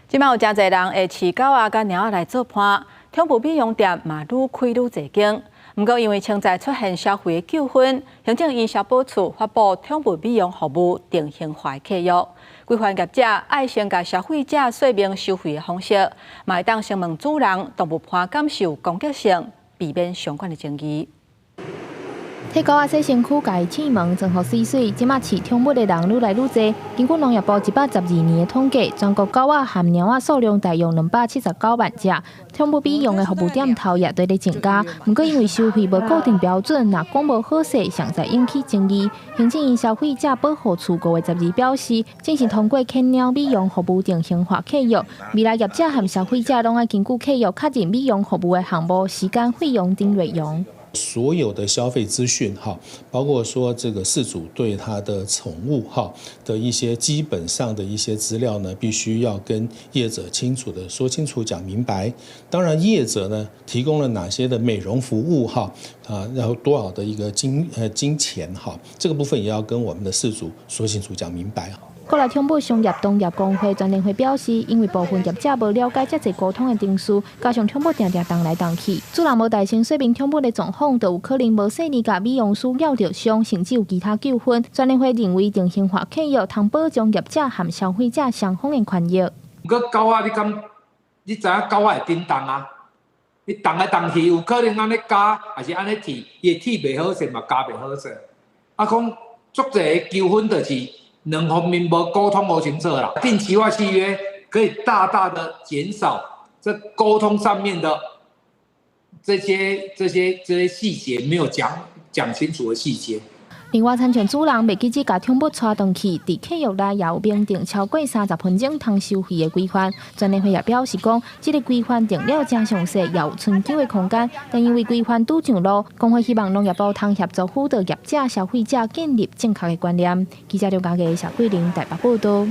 這擺有誠濟人會飼狗仔佮貓仔來做伴，寵物美容店嘛愈開愈濟間。毋過因為潛在出現消費的糾紛，行政院消保處發布寵物美容服務定型化的契約，規範業者愛先共消費者說明收費的方式，嘛會當先問主人動物伴敢是有攻擊性，避免相關的爭議。替狗仔洗身軀、共伊剃毛、妝予媠媠，這馬飼寵物的人愈來愈濟。根據農業部112年的統計，全國狗仔和貓仔數量大約279萬隻。寵物美容的服務店頭也佇咧增加，毋過因為收費無固定標準，若講無好勢，常在引起爭議。行政院消費者保護處5月12表示，正式通過犬貓美容服務定型化契約，未來業者和消費者攏愛根據契約確認美容服務的項目、時間、費用等內容。所有的消費資訊哈，包括說這個飼主對他的寵物哈的一些基本上的一些資料呢，必須要跟業者清楚的說清楚、講明白。當然，業者呢提供了哪些的美容服務哈啊，然後多少的一個金錢哈，這個部分也要跟我們的飼主說清楚、講明白。國內寵物商業同業公會全聯會表示，因為部分業者無了解這濟溝通的程序，加上寵物定定動來動去，主人無代先說明寵物的狀況，就有可能無細膩共美容師咬著傷，甚至有其他糾紛。全聯會認為定型化契約通保障業者和消費者雙方的權益。毋過狗仔，你敢你知影狗仔會振動啊？伊動來動去，有可能按呢咬，抑是按呢剃，伊會剃袂好勢嘛，咬袂好勢。啊，講足濟的糾紛就是兩方面無溝通無清楚啦。定期化契約可以大大的減少這溝通上面的這些細節沒有講清楚的細節。另外，親像主人袂記得共寵物帶轉去，佇契約內也有明定超過30分鐘通收費的規範。全聯會也表示講，這个規範定了誠詳細，也有伸張的空間。但因為規範拄上路，公會希望農業部通協助輔導業者、消費者建立正確的觀念。記者劉家傑、謝桂玲台北報道。